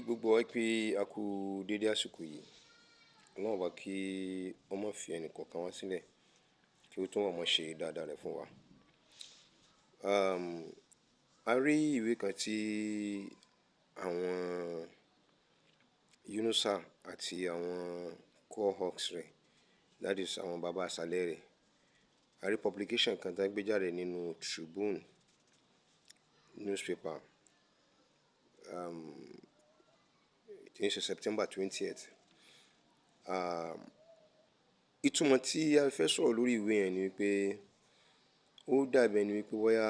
Gbogbo wa pé a kú dédé àsìkò yìí. Ọlọ́run bá kí ó má fi ẹnì kọ̀ọ̀kan wá sílẹ̀, kí ó tún wá máa ṣe dáadáa rẹ̀ fún wa. A rí ìwé kan tí àwọn Yunusa àti àwọn cohorts rẹ̀, that is àwọn bàbá àsálẹ̀ rẹ̀. A rí publication kan tí wọ́n gbé jáde nínú Tribune newspaper, tí ń ṣe September 20th. Ìtumọ̀ tí a fẹ́ sọ̀rọ̀ lórí ìwé yẹn ni wípé ó dàbí ẹni wípé bóyá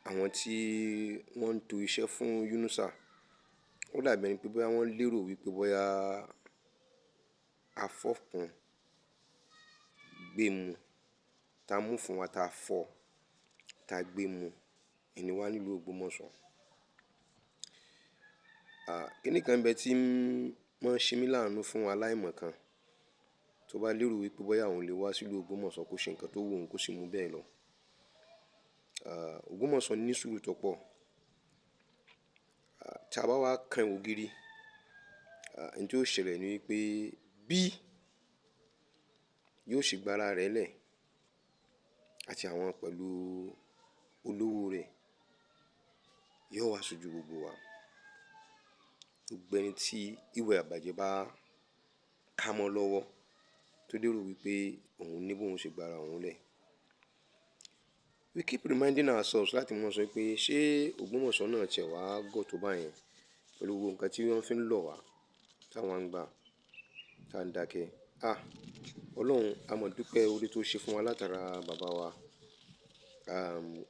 àwọn tí wọ́n ń to iṣẹ́ fún Yunusa, ó dàbí ẹni pé bóyá wọ́n lérò wípé bóyá afọ́fun gbé mu, ta mú fún wa ta fọ́, ta gbé mu, ẹni wá nílùú Ògbómọ̀ṣọ́. Kíni kan bẹ tí máa ń ṣe mí láàánú fún aláìmọ̀ kan tó bá lérò wípé bóyá òun lè wá sílùú Ògbómọ̀ṣọ́ kó ṣe nǹkan tó wù òun kó sì mú bẹ́ẹ̀ lọ. Ògbómọ̀ṣọ́ ní sùúrù tó pọ̀. Tí a bá wá kan ògiri, ohun tí ó ṣẹlẹ̀ ni wípé bí yóò ṣe gba ara rẹ̀ lẹ̀ àti àwọn pẹ̀lú olówó rẹ̀ yóò wá ṣojú gbogbo wa. Gbogbo ẹni tí ìwà ìbàjẹ́ bá ká mọ́ lọ́wọ́ tó lérò wípé òun ní bó òun ṣe gba ara òun lẹ̀. We keep reminding ourselves láti mọ̀ sọ pé ṣé Ògbómọ̀ṣọ́ náà tiẹ̀ wá gọ̀ tó bá yẹn pẹ̀lú gbogbo nǹkan tí wọ́n fi ń lọ̀ wá táwọn ń gbà tá ń dákẹ́. Ah! Ọlọ́run, a mọ̀ dúpẹ́ oore tó ṣe fún wa látara bàbá wa,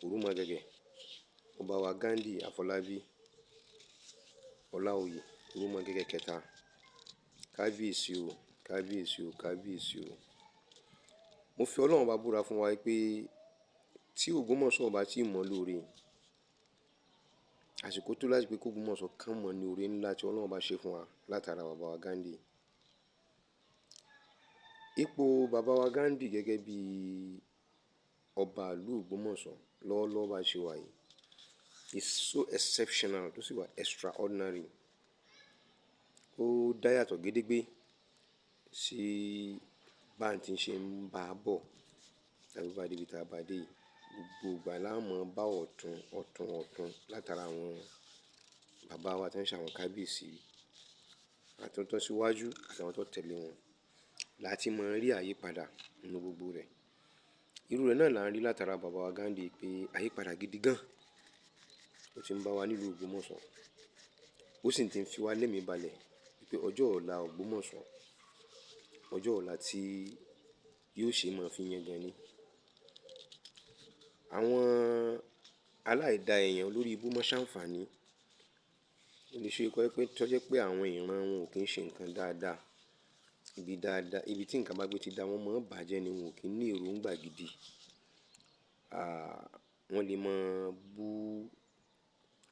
Orúmọgẹ̀gẹ̀, ọba wa Ghandi Afọlábí, Ọláoyè, Orúmọgẹ̀gẹ̀ kẹta. Kábíyèsí o, kábíyèsí o, kábíyèsí o. Mo fi Ọlọ́run bá búra fún wa pé tí Ògbómọ̀ṣọ́ ò bá tí mọ̀ lóore, àsìkò tó láti pé kó Ògbómọ̀ṣọ́ kàn mọ̀ ní oore ńlá tí Ọlọ́run bá ṣe fún wa látara bàbá wa Ghandi. Ipò bàbá wa Ghandi gẹ́gẹ́ bí ọba ìlú Ògbómọ̀ṣọ́ lọ́wọ́lọ́wọ́ bá ṣe wà yìí is so exceptional tó sì wà extraordinary. Ó dá yàtọ̀ gédégbé sí bá ń tí ń ṣe ń bá bọ̀ tàbí bá dé ibi tí a bá dé yìí. Gbogbo ìgbà la mọ̀ bá ọ̀tún, ọ̀tún, ọ̀tún látara àwọn bàbá wa tí ń ṣe àwọn kábíyèsí àti àwọn tó síwájú àti àwọn tó tẹ̀lé wọn láti máa rí àyípadà nínú gbogbo rẹ̀. Irú rẹ̀ náà là ń rí látara bàbá wa Ghandi pé àyípadà gidi gan ó ti ń bá wa nílùú Ògbómọ̀ṣọ́. Ó sì ti ń fi wá lẹ́mìí balẹ̀ wípé ọjọ́ ọ̀la Ògbómọ̀ṣọ́, ọjọ́ ọ̀la tí yóò ṣe máa fi yan gan ni. Àwọn aláìda èèyàn olórí ibú mọ́ ṣàǹfààní. Ó lè ṣe kó pé tó jẹ́ pé àwọn ìran wọn ò kí ń ṣe nǹkan dáadáa. Ibi dáadáa, ibi tí nǹkan bá gbé ti dá wọ́n mọ́ bàjẹ́ ni wọ́n ò kí ń ní èròǹgbà gidi. Wọ́n lè máa bú,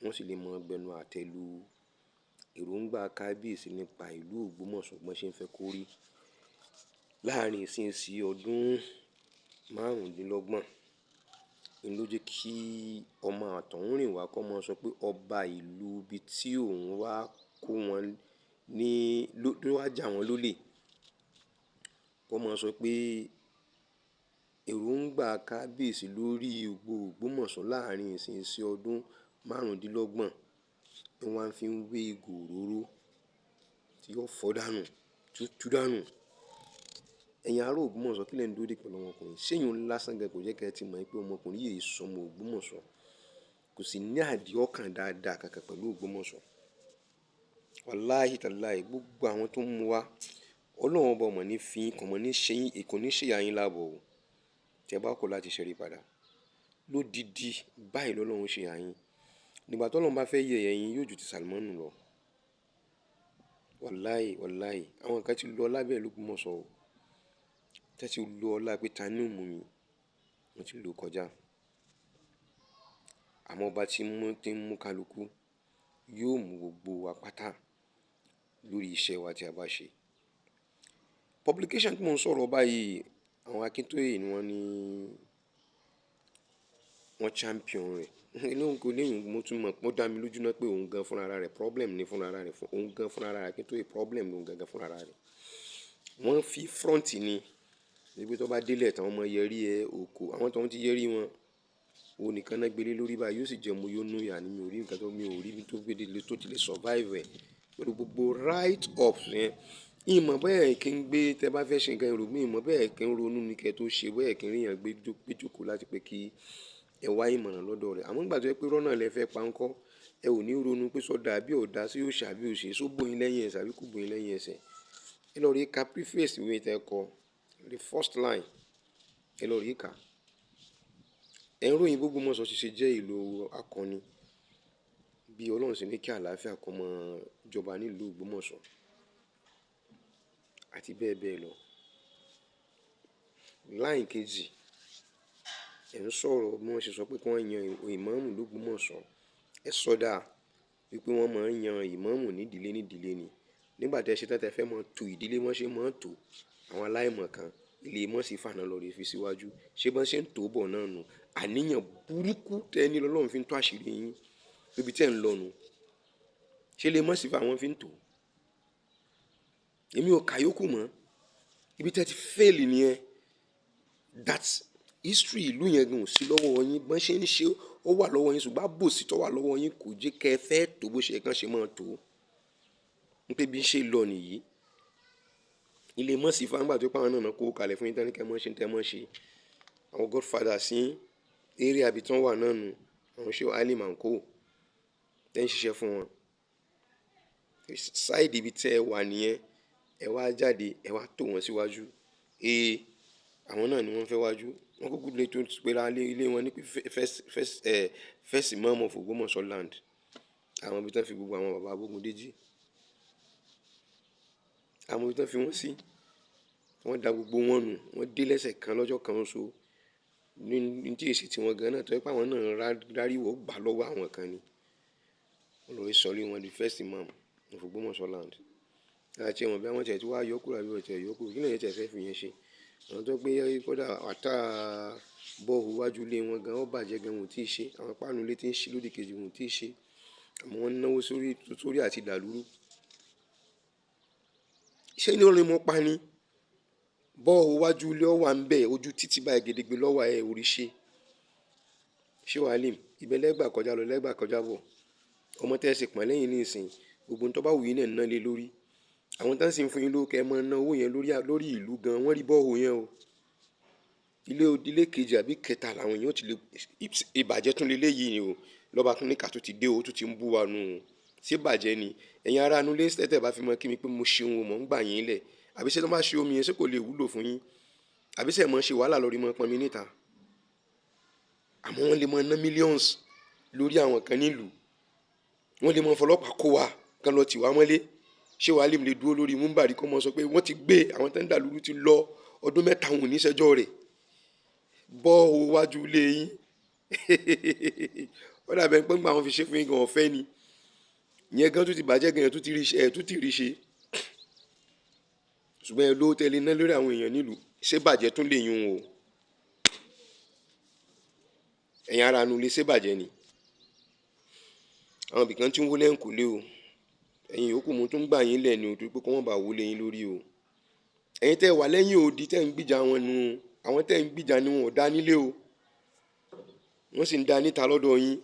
wọ́n sì lè máa gbẹnu àtẹ́ lu èròǹgbà kábíyèsí nípa ìlú Ògbómọ̀ṣọ́ bó ṣe ń fẹ́ kó rí. Láàárín ìsinsìnyí sí ọdún márùndínlọ́gbọ̀n, ní ló jẹ́ kí ọmọ àtọ̀húnrìnwá wá kó máa sọ pé ọba ìlú ibi tí òun wá kó wọn ní ló wá jà wọ́n lólè. Kó máa sọ pé èròǹgbà kábíyèsí lórí gbogbo Ògbómọ̀ṣọ́ láàárín ìsinsìnyí sí ọdún márùndínlọ́gbọ̀n ni wọ́n fi ń wé ìgò òróró tí yóò fọ́ dànù, tú tú dànù. Ẹ̀yin ará Ògbómọ̀ṣọ́ kí lẹ̀ ń dúró dè pẹ̀lú ọmọkùnrin? Ṣé ìyún lásán gan kò jẹ́ kí ẹ ti mọ̀ pé ọmọkùnrin yìí sọmọ Ògbómọ̀ṣọ́? Kò sì ní àdìọ́kàn dáadáa kankan pẹ̀lú Ògbómọ̀ṣọ́. Wàláhì tàláhì, gbogbo àwọn tó ń mú wa, Ọlọ́run ọba ò mọ̀ ní fi yín, kò mọ̀ ní ṣe yín, kò ní ṣe ìyà yín láàbò o. Tí ẹ bá kọ̀ láti ṣẹ́rí padà. Lódidi báyìí lọ́lọ́run ṣe ìyà yín. Nígbà tí Ọlọ́run bá fẹ́ yẹ̀yẹ́ yín, yóò ju ti Sàlmọ́nù lọ. Wàláhì, wàláhì, àwọn kan ti lọ lábẹ́ ìlú Ògbómọ̀ṣọ́ o. Tí ẹ ti lo ọlá pé ta ni ó mú mi, wọ́n ti lò kọjá. Àmọ́ ọba tí ń mú, tí ń mú kaluku yóò mú gbogbo wa pátá lórí iṣẹ́ wa tí a bá ṣe. Publication tí mò ń sọ̀rọ̀ báyìí, àwọn Akintoye ni wọ́n ní wọ́n champion rẹ̀. Inú kò léyìn mo tún mọ̀, ó dá mi lójú náà pé òun gan fúnra rẹ̀ problem ni fúnra rẹ̀, fún òun gan fúnra rẹ̀ kí n tó yẹ problem òun gan gan fúnra rẹ̀. Wọ́n fi front ni, wípé tó bá délẹ̀ tán wọ́n mọ yẹrí ẹ òkò, àwọn tó ń ti yẹrí wọn, òun nìkan náà gbélé lórí báyìí, yóò sì jẹ́ mo yóò nú ìyá ni, mi ò rí nǹkan tó, mi ò rí tó gbé délé tó ti lè survive ẹ̀. Pẹ̀lú gbogbo write ups yẹn, ìmọ̀ bẹ́ẹ̀ kí n gbé tẹ bá fẹ́ ṣe nǹkan èrò mi, ìmọ̀ bẹ́ẹ̀ kí n ronú ní kí ẹ tó ṣe, bẹ́ẹ̀ kí n rí èèyàn gbé jókòó láti pé kí ẹ wá ìmọ̀ràn lọ́dọ̀ rẹ̀. Àmọ́ nígbà tó jẹ́ pé irọ́ náà lẹ fẹ́ pa ńkọ́, ẹ ò ní ronú pé sọ dà bí ò dá, sí ó ṣe àbí ò ṣe, só bó yín lẹ́yìn ẹsẹ̀ àbí kò bó yín lẹ́yìn ẹsẹ̀. Ẹ lọ rí ka preface ìwé tí ẹ kọ, the first line, ẹ lọ rí ka. Ẹ ń ròyìn bí Ògbómọ̀ṣọ́ ṣe jẹ́ ìlú akọni, bí Ọlọ́run ṣe ní kí àlàáfíà kó mọ jọba nílùú Ògbómọ̀ṣọ́ àti bẹ́ẹ̀ bẹ́ẹ̀ lọ. Line kejì, ẹ̀ ń sọ̀rọ̀ bí wọ́n ṣe sọ pé kí wọ́n yan ìmáàmù l'Ógbómọ̀ṣọ́. Ẹ sọ dáa wípé wọ́n máa ń yan ìmáàmù nídìlé nídìlé ni. Nígbà tí ẹ ṣe tán tí ẹ fẹ́ mọ̀ tó ìdílé wọ́n ṣe máa ń tò àwọn aláìmọ̀ kan, ilé mọ̀ sí fànà lọ rí fi síwájú. Ṣé bọ́n ṣe ń tò bọ̀ náà nù? Àníyàn burúkú tẹ ní lọ́lọ́run fi ń tó àṣírí yín níbi tí ẹ̀ ń lọ nù. Ṣé ilé mọ̀ sí fà wọ́n fi ń tò? Èmi ò kà yókù mọ́. Ibi tí ẹ ti fail nìyẹn. That history ìlú yẹn gan ò sí lọ́wọ́ yín. Bọ́n ṣe ń ṣe ó wà lọ́wọ́ yín, ṣùgbọ́n àbòsí tó wà lọ́wọ́ yín kò jẹ́ kí ẹ fẹ́ tó bó ṣe kán ṣe máa tó. Ní pé bí ń ṣe lọ nìyí. Ilé mọ̀ sí fà nígbà tó pé àwọn náà kó kalẹ̀ fún yín tán ní kí ẹ mọ̀ ṣe tí ẹ mọ̀ ṣe. Àwọn godfather sí area ibi tí wọ́n wà náà nù. Àwọn Shehu Alim and Co. Tẹ́ ń ṣiṣẹ́ fún wọn. Side ibi tí ẹ wà nìyẹn. Ẹ wá jáde, ẹ wá tò wọ́n síwájú. Ee, àwọn náà ni wọ́n fẹ́ wájú. Wọ́n kúkú lè tó pera ilé wọn ní pé first Imam of Ògbómọ̀ṣọ́ land. Àwọn ibi tí wọ́n fi gbogbo àwọn bàbá Abógundéjí. Àwọn ibi tí wọ́n fi wọ́n sí. Wọ́n da gbogbo wọn nù. Wọ́n dé lẹ́sẹ̀ kan lọ́jọ́ kan ṣoṣo. Ní tí èsì tí wọ́n gan náà tó jẹ́ pé àwọn náà ráríwọ̀ gbà lọ́wọ́ àwọn kan ni. Wọ́n lọ rí sọlé wọn di first Imam of Ògbómọ̀ṣọ́ land. Àti ẹ̀wọ̀n bí wọ́n tiẹ̀ tí wá yọ kúrò àbí wọ́n tiẹ̀ yọ kúrò. Kí lẹ̀yin tiẹ̀ fẹ́ fi yẹn ṣe? Àwọn tó pé kódà ata bọ́ọ̀hù wájú ilé wọn gan, ó bàjẹ́ gan, wọn ò tí ì ṣe. Àwọn páànù ilé tí ń ṣí lódì kejì wọn ò tí ì ṣe. Àmọ́ wọ́n náwó sórí àti dàlúrú. Ṣé ní orin mo pa ni? Bọ́ọ̀hù wájú ilé ó wà ń bẹ̀, ojú títí báyìí gedegbe lọ́wọ́ ẹ orí ṣe. Shehu Alim, ibẹ̀ lẹ́gbà kọjá lọ, lẹ́gbà kọjá bọ̀. Ọmọ tí ẹ ṣe pọ̀n lẹ́yìn ní ìsìn, gbogbo ohun tó bá wù yín náà ń ná lé lórí. Àwọn tí wọ́n sì ń fún yín lówó kí ẹ máa ná owó yẹn lórí ìlú gan, wọ́n rí bọ́ọ̀hù yẹn o. Ilé kejì àbí kẹta làwọn èèyàn ti lè, ìbàjẹ́ tún lé léyìí ni o. Lọ́ba tún ní ká tó ti dé o, tó ti ń bú wa nù o. Ṣé bàjẹ́ ni? Ẹ̀yin ará inú ilé tẹ́tẹ́ bá fi mọ̀ kí mi pé mo ṣe ohun mò ń gbà yín lẹ̀. Àbí ṣé tó bá ṣe omi yẹn ṣé kò lè wúlò fún yín? Àbí ṣé ẹ mọ̀ ṣe wàhálà lórí mọ́ pọn mi níta? Àmọ́ wọ́n lè mọ̀ ná millions lórí àwọn kan nílùú. Wọ́n lè mọ̀ fọlọ́pàá kó wa kan lọ tì wá mọ́lé. Shehu Alim lè dúró lórí múńbàrí kó mọ̀ sọ pé wọ́n ti gbé àwọn tó ń dàlúrú ti lọ ọdún mẹ́ta wọn ò ní ṣẹjọ́ rẹ̀. Bọ́ọ̀hù wájú ilé yín. Ó dàbí ẹni pé nígbà wọ́n fi ṣe fún yín gan ọ̀fẹ́ ni. Ìyẹn gan tó ti bàjẹ́ gan ẹ̀ tó ti rí ṣe, ẹ̀ tó ti rí ṣe. Ṣùgbọ́n ẹ lówó tẹ́lẹ̀ ná lórí àwọn èèyàn nílùú. Ṣé bàjẹ́ tún lè yún o? Ẹ̀yin ará inú ilé ṣé bàjẹ́ ni? Àwọn ibìkan tí ń wó lẹ́ǹkùlé o. Ẹ̀yin yòókù mo tún gbà yín lẹ̀ ni o torí pé kó má ba wó lé yín lórí o. Ẹ̀yin tẹ́ wà lẹ́yìn odi tẹ́ ń gbìjà wọn nù o. Àwọn tẹ́ ń gbìjà ni wọn ò dá nílé o. Wọ́n sì ń dá níta lọ́dọ̀ yín.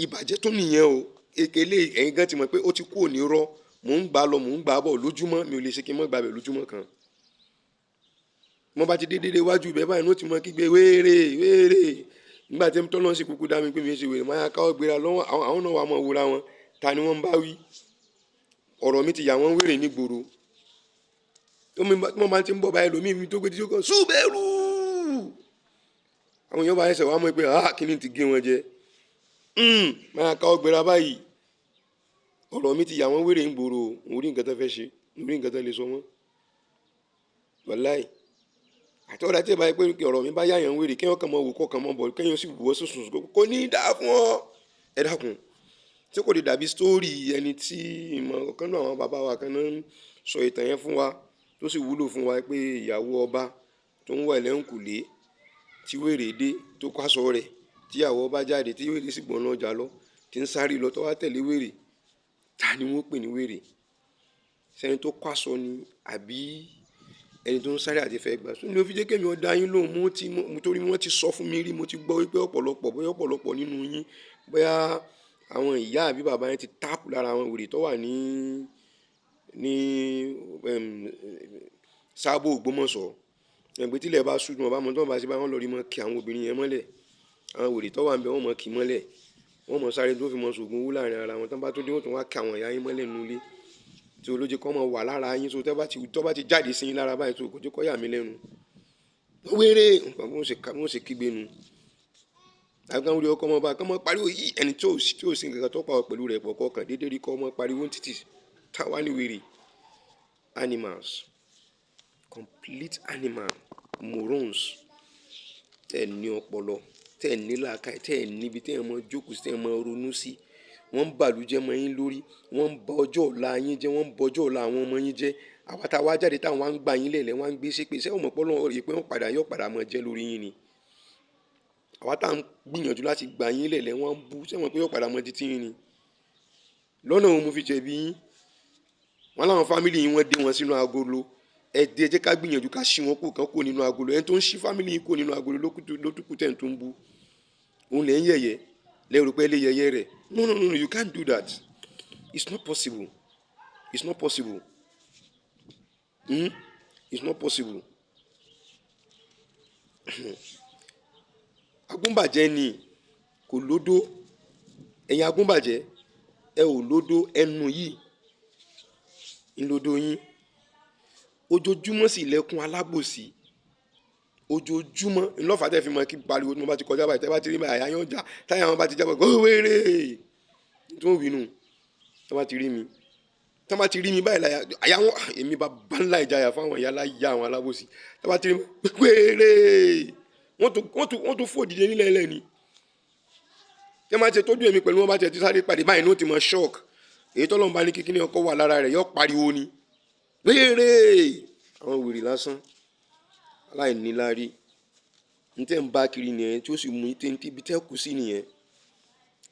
Ìbàjẹ́ tún nìyẹn o. Ekele ẹ̀yin gan ti mọ̀ pé ó ti kú òní rọ́. Mò ń gbà lọ, mò ń gbà bọ̀ lójúmọ́. Mi ò lè ṣe kí n má gbà bẹ̀ lójúmọ́ kan. Mo bá ti dé dédé wájú ibẹ̀ báyìí ní ó ti mọ kígbe wéèrè, wéèrè. Nígbà tí tọ́lọ́run sì kúkú dá mi pé mi ṣe wèrè, màá káwọ́ gbéra lọ́wọ́. Àwọn náà wà mọ̀ wúra wọn. Ta ni wọ́n ń bá wí? Ọ̀rọ̀ mi ti yà wọ́n wèrè nígboro. Tí wọ́n bá ti ń bọ̀ báyìí lómi mi tó gbé tí ó kàn Súbẹ̀rù. Àwọn èèyàn bá ẹsẹ̀ wá mọ̀ pé ah kí ni ti gé wọn jẹ. Màá káwọ́ gbéra báyìí. Ọ̀rọ̀ mi ti yà wọ́n wèrè nígboro. Mo rí nǹkan tó fẹ́ ṣe, mo rí nǹkan tó lè sọ wọ́n. Wàláì. Àti ọ̀dà tí ẹ bá yẹ pé ọ̀rọ̀ mi bá yà yàn wèrè, kéèyàn kàn mọ́ wò kó kàn mọ́ bọ̀, kéèyàn sì wò ó sùn sùn kó ní dá fún ọ. Ẹ dákun. Ṣé kò lè dàbí story ẹni tí ìmọ̀ ọ̀kan náà àwọn bàbá wa kan náà ń sọ ìtàn yẹn fún wa tó sì wúlò fún wa pé ìyàwó ọba tó ń wà lẹ́ǹkùlé tí wèrè dé tó kó aṣọ rẹ̀ Tíyàwó bá jáde tí wèrè sì gbọ́n lọ́jà lọ, tí ń sáré lọ tó wá tẹ̀lé wèrè, ta ni wọ́n pè ní wèrè? Sẹ́ni tó kọ́ aṣọ ni àbí ẹni tó ń sáré àti fẹ́ gbà? Ní o fi jẹ́ kí èmi ó dá yín lóhùn, mo ti mọ̀, torí wọ́n ti sọ fún mi rí, mo ti gbọ́ wípé ọ̀pọ̀lọpọ̀, bóyá ọ̀pọ̀lọpọ̀ nínú yín, bóyá àwọn ìyá àbí bàbá yín ti tap lára àwọn wèrè tó wà ní Sábò Ògbómọ̀ṣọ́. Ẹ̀gbẹ́ tí ilẹ̀ bá ṣú, tí wọ́n bá mọ tí wọ́n bá ṣe bá wọn lọ rí mọ́ kí àwọn obìnrin yẹn mọ́lẹ̀. Àwọn wèrè tó wà níbẹ̀ wọ́n mọ̀ kí mọ́lẹ̀. Wọ́n mọ̀ sáré tó fi mọ̀ ṣògùn owó láàrin ara wọn. Tí wọ́n bá tó dé, wọ́n tún wá kí àwọn ìyá yín mọ́lẹ̀ nínú ilé. Tí olóje kọ́ mọ̀ wà lára yín, so tó bá ti jáde sí yín lára báyìí, so kò jẹ́ kó yà mí lẹ́nu. Wéré! Nǹkan bí wọ́n ṣe kígbe nu. Àbí ká ń rí ọkọ ọmọ bá, ká mọ̀ pariwo yìí, ẹni tí ò sí nǹkan tó pa ọ pẹ̀lú rẹ̀ pọ̀ kọ̀ọ̀kan déédéé rí kọ́ mọ̀ pariwo títì. Táwa ní wèrè. Animals. Complete animal. Morons. Tẹ́ ẹ ní ọpọlọ, tẹ́ ẹ ní làákàyè, tẹ́ ẹ níbi tí ẹ mọ jókòó sí, tẹ́ ẹ mọ ronú sí. Wọ́n ń bàlújẹ́ mọ́ yín lórí, wọ́n ń ba ọjọ́ ọ̀la yín jẹ́, wọ́n ń bọ ọjọ́ ọ̀la àwọn ọmọ yín jẹ́. Àwa tá a wá jáde táwọn wá ń gba yín lẹ̀lẹ̀, wọ́n á ń gbé ṣépè. Ṣé o mọ̀ pé Ọlọ́run rí pé wọ́n padà yóò padà mọ́ jẹ́ lórí yín ni? Àwa tá à ń gbìyànjú láti gba yín lẹ̀lẹ̀, wọ́n ń bú. Ṣé o mọ̀ pé yóò padà mọ́ di tí yín ni? Lọ́nà wo mo fi jẹ̀bi yín? Wọ́n láwọn family yín wọ́n dé wọn sínú agolo. Ẹ dé, ẹ jẹ́ ká gbìyànjú ká ṣí wọn kúrò, kán kúrò nínú agolo. Ẹni tó ń ṣí family yín kúrò nínú agolo ló tún kù tẹ̀ ń tún bú. Òun lẹ̀ ń yẹ̀yẹ́. Lẹ rò pé ẹ lè yẹ̀yẹ́ rẹ̀. No, no, no, no, you can't do that. It's not possible. It's not possible. Hmm? It's not possible. Agúnbàjẹ́ ni kò lódó. Ẹ̀yin agúnbàjẹ́, ẹ ò lódó, ẹnu yìí ń lódó yín. Ojoojúmọ́ sì lẹ́kún alábòsí. Ojoojúmọ́ ńlọ́fà tẹ́ fi mọ kí pariwo tí mo bá ti kọjá báyìí, tẹ́ bá ti rí báyìí, àyà yín ó já, táyà wọn bá ti jábọ̀, ó wéré. Tí wọ́n wí nù, tí wọ́n bá ti rí mi, tí wọ́n bá ti rí mi báyìí láyà, àyà wọn, èmi bá bá ńlá ìjayà fún àwọn ìyá láyà àwọn alábòsí. Tí wọ́n bá ti rí mi, wéré. Wọ́n tún fò dìde nílẹ̀ ẹlẹ́ni. Tí wọ́n bá ti tọ́jú èmi pẹ̀lú wọn bá ti sáré pàdé báyìí ní ó ti mọ shock. Èyí tọ́lọ́run bá ní kíkí ní ọkọ wà lára rẹ̀ yóò pariwo ni. Wéré. Àwọn wèrè lásán. Aláìníláárí. N tẹ́ ń bá kiri nìyẹn tí ó sì mú yín tí ibi tẹ́ kú sí nìyẹn.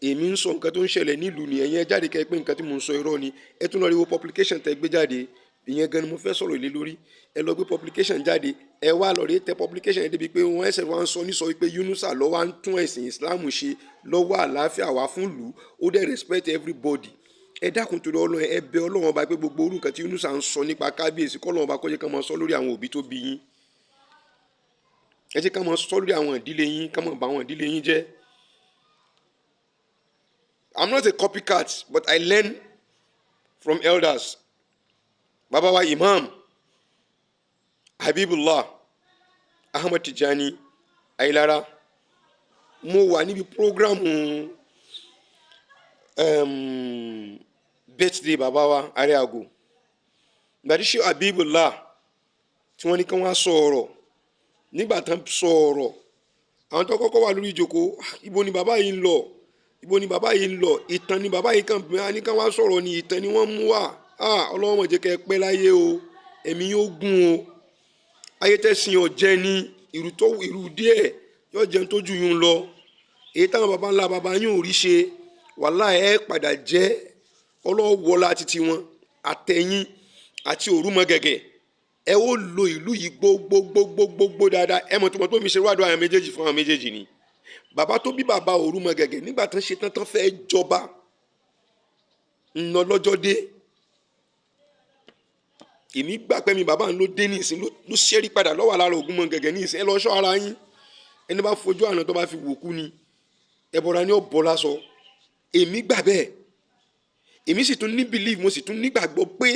Èmi ń sọ nǹkan tó ń ṣẹlẹ̀ nílùú nìyẹn. Ìyẹn jáde kẹ́ pé nǹkan tí mò ń sọ irọ́ ni. Ẹ tún lọ rí wo publication tẹ́ gbé jáde. Ìyẹn gan ni mo fẹ́ sọ̀rọ̀ lé lórí. Ẹ lọ gbé publication jáde. Ẹ wá lọ rí tẹ publication yẹn débi pé wọ́n ẹsẹ̀ wá ń sọ ní sọ wípé Yunusa ló wá ń tún ẹ̀sìn Islam ṣe lọ́wọ́ àlàáfíà wá fún ìlú. Ó dẹ̀ respect everybody. Ẹ dákun torí Ọlọ́run, ẹ bẹ Ọlọ́run ọba pé gbogbo orú nǹkan tí Yunusa ń sọ nípa kábíyèsí kọ́ Ọlọ́run ọba kó jẹ́ ká máa sọ lórí àwọn òbí tó bí yín. Ẹ jẹ́ ká máa sọ lórí àwọn ìdílé yín, ká máa bà àwọn ìdílé yín jẹ́. I'm not a copycat, but I learn from elders. Bàbá wa Imam Habibullah Ahmad Tijani Ailara. Mo wà níbi programu birthday bàbá wa Ariago. Ìgbà tí Sheikh Habibullah tí wọ́n ní kí wọ́n sọ ọ̀rọ̀, nígbà tán sọ ọ̀rọ̀, àwọn tó kọ́kọ́ wà lórí ìjókòó, ibo ni bàbá yìí ń lọ? Ibo ni bàbá yìí ń lọ? Ìtàn ni bàbá yìí kàn ní ká wá sọ̀rọ̀ ni, ìtàn ni wọ́n mú wá. Ah, Ọlọ́run má jẹ́ kẹ́ ẹ pẹ́ láyé o, ẹ̀mí yóò gùn o. Ayé tẹ̀sìn ọ̀jẹ̀ ni, ìrù tó ìrù díẹ̀ yóò jẹun tó ju yún lọ. Èyí táwọn baba ńlá baba yín ò rí ṣe, wàláhì ẹ padà jẹ́. Ọlọ́run wọlá títí wọn, àtẹ̀yìn àti òrùmọ̀gẹ̀gẹ̀. Ẹ ó lo ìlú yìí gbogbogbogbogbò dáadáa. Ẹ mọ̀ tó mọ̀ tó fi ṣe wádùn àwọn méjèèjì fún àwọn méjèèjì ni. Bàbá tó bí bàbá òrùmọ̀gẹ̀gẹ̀ nígbà tán ṣe tán tán fẹ́ jọba, ńlọ lọ́jọ́ dé. Èmi gbà pé mi bàbá ń ló dé ní ìsìn ló ṣẹ́rí padà lọ́wọ́ lára Ògúnmọ̀gẹ̀gẹ̀ ní ìsìn. Ẹ lọ ṣọ́ ara yín. Ẹni bá fojú àná tó bá fi wò kú ni, ẹbọra ni ó bọ́ lásọ. Èmi gbà bẹ́ẹ̀. Èmi sì tún ní belief, mo sì tún nígbàgbọ́ pé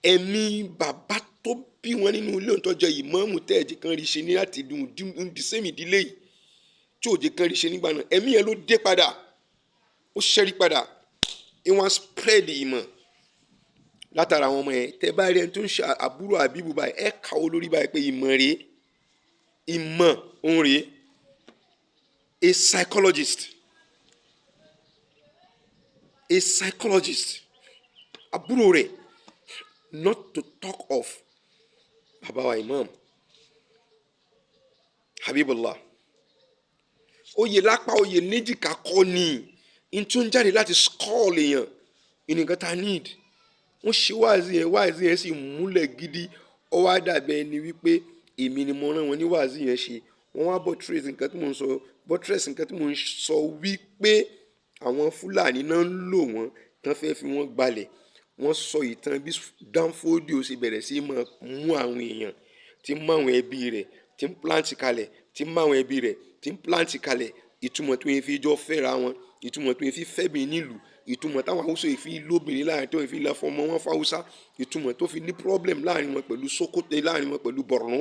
ẹ̀mí bàbá tó bí wọn nínú ilé ìtọ́jú ìmáàmù tẹ́ẹ̀jì kan rí ṣe ní láti dùn the same ìdílé yìí tí òjì kan rí ṣe nígbà náà, ẹ̀mí yẹn ló dé padà, ó ṣẹ́rí padà, ìwọ̀n spread ìmọ̀ látara àwọn ọmọ yẹn. Tẹ́ bá rí ẹni tó ń ṣe àbúrò àbíbù báyìí, ẹ kà ó lórí báyìí pé ìmọ̀ rèé, ìmọ̀ òun rèé. A psychologist, a psychologist, àbúrò rẹ̀, not to talk of bàbá wa Imam Habibullah. Oyè lápá, oyè léjìká kọ́ ni n tó ń jáde láti skull èèyàn nǹkan tá a need. Wọ́n ṣe wáàzí yẹn, wáàzí yẹn sì múlẹ̀ gidi. Ó wá dàbí ẹni wípé èmi ni mo rán wọn ní wáàzí yẹn ṣe. Wọ́n wá buttress nǹkan tí mò ń sọ, buttress nǹkan tí mò ń sọ wípé àwọn Fúlàní náà ń lò wọ́n tán fẹ́ fi wọ́n gbalẹ̀. Wọ́n sọ ìtàn bí Danfodio ṣe bẹ̀rẹ̀ sí máa mú àwọn èèyàn, tí ń mú àwọn ẹbí rẹ̀, tí ń plant kalẹ̀, tí ń mú àwọn ẹbí rẹ̀, tí ń plant kalẹ̀. Ìtumọ̀ tí wọ́n fi jọ fẹ́ra wọn, ìtumọ̀ tí wọ́n fi fẹ́ mi nílùú, ìtumọ̀ táwọn Haúsá yìí fi lóbìnrin láàrin, tí wọ́n fi lọ fọmọ wọn fún Haúsá, ìtumọ̀ tó fi ní problem láàrin wọn pẹ̀lú Sokoto, láàrin wọn pẹ̀lú Borno.